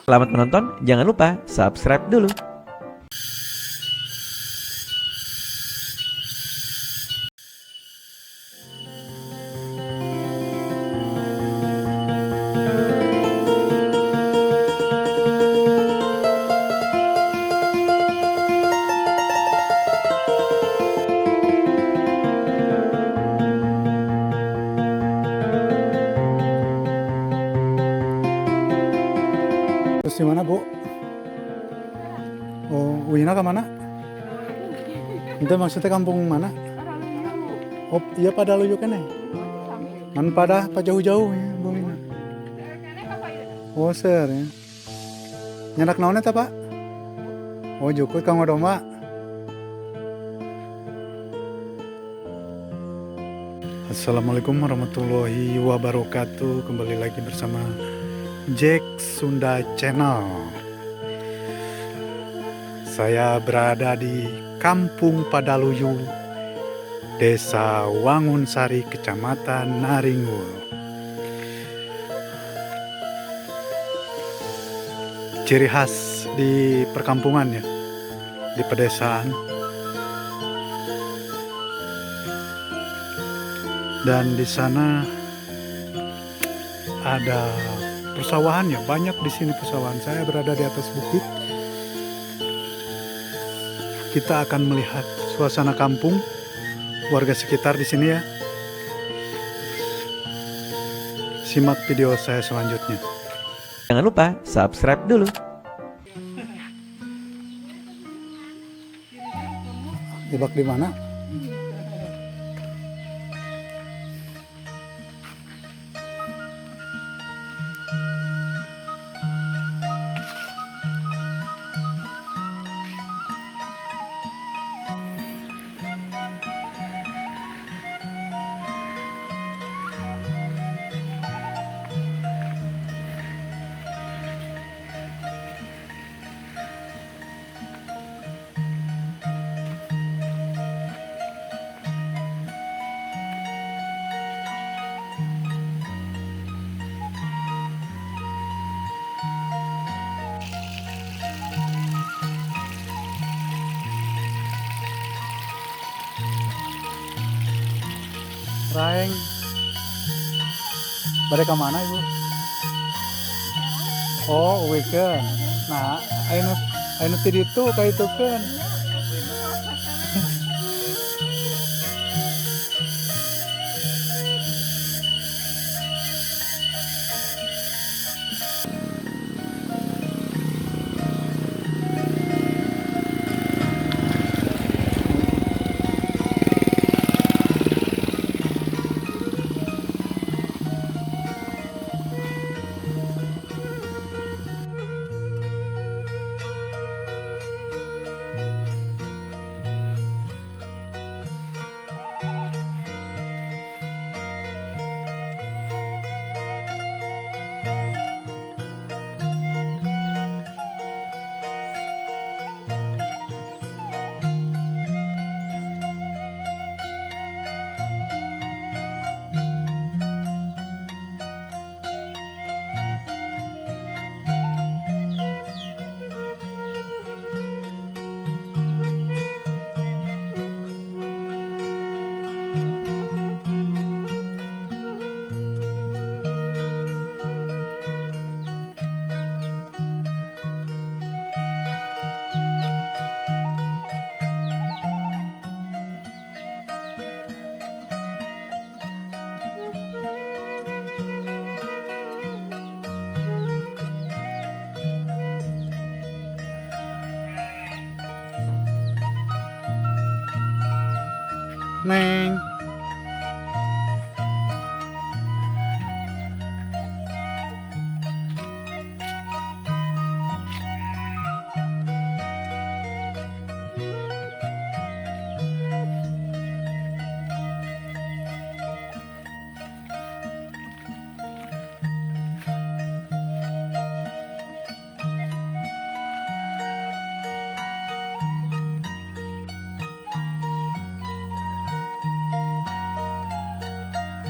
Selamat menonton, jangan lupa subscribe dulu. Terus di mana, Bu? Oh, Wina ke mana? Itu maksudnya kampung mana? Oh, iya Padaluyu kan ya? Man pada pa jauh-jauh ya, Bu Wina. Oh, ser ya. Nyandak naon eta, Pak? Oh, jukut kanggo domba. Assalamualaikum warahmatullahi wabarakatuh. Kembali lagi bersama Jack Sunda Channel. Saya berada di Kampung Padaluyu, Desa Wangunsari, Kecamatan Naringgul. Ciri khas di perkampungan ya, di pedesaan. Dan di sana ada persawahan ya, banyak di sini persawahan. Saya berada di atas bukit. Kita akan melihat suasana kampung warga sekitar di sini ya. Simak video saya selanjutnya. Jangan lupa subscribe dulu. Ibak di mana? Raeng. Bade ka mana, Ibu? Oh, weekend. Nah, anu anu ti ditu ka itu kan. Neng.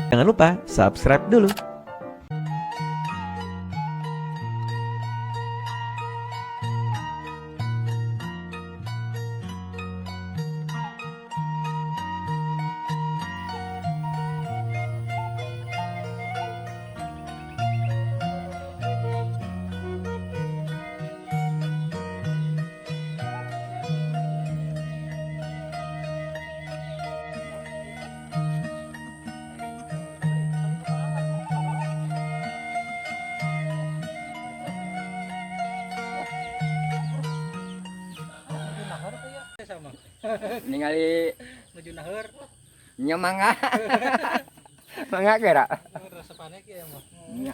Jangan lupa subscribe dulu. Ningali Nuju naheur. Nya mangga. Mangga kira. Resepane kieu mah. Nya.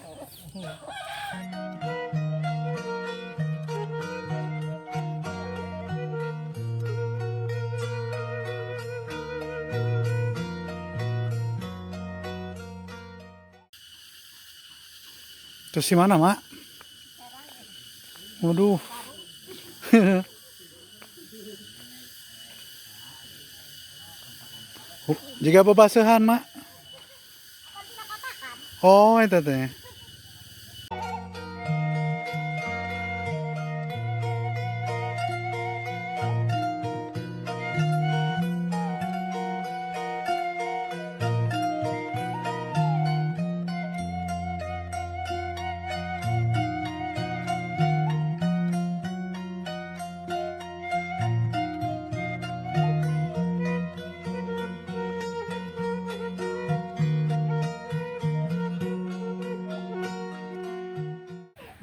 Terus di mana, Mak? Waduh. Jiga bebasehan, Mak. Oh, itu teh.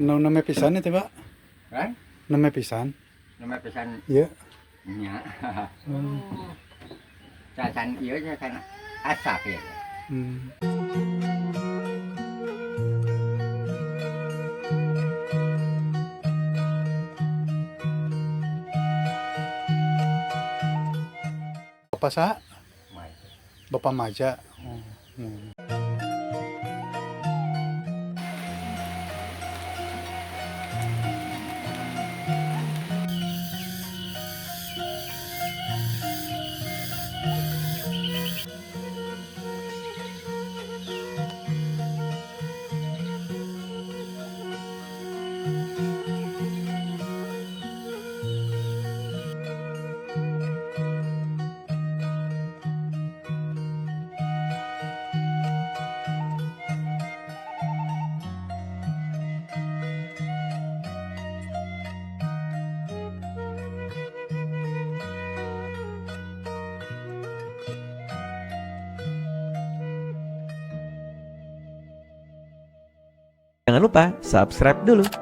Name pisan itu, Pak? Kan? Name pisan. Nama pisan Iya. nya. Cacan ieu cacan asak ya. Bapak sa? Mai. Bapak Maja. Oh. Jangan lupa subscribe dulu.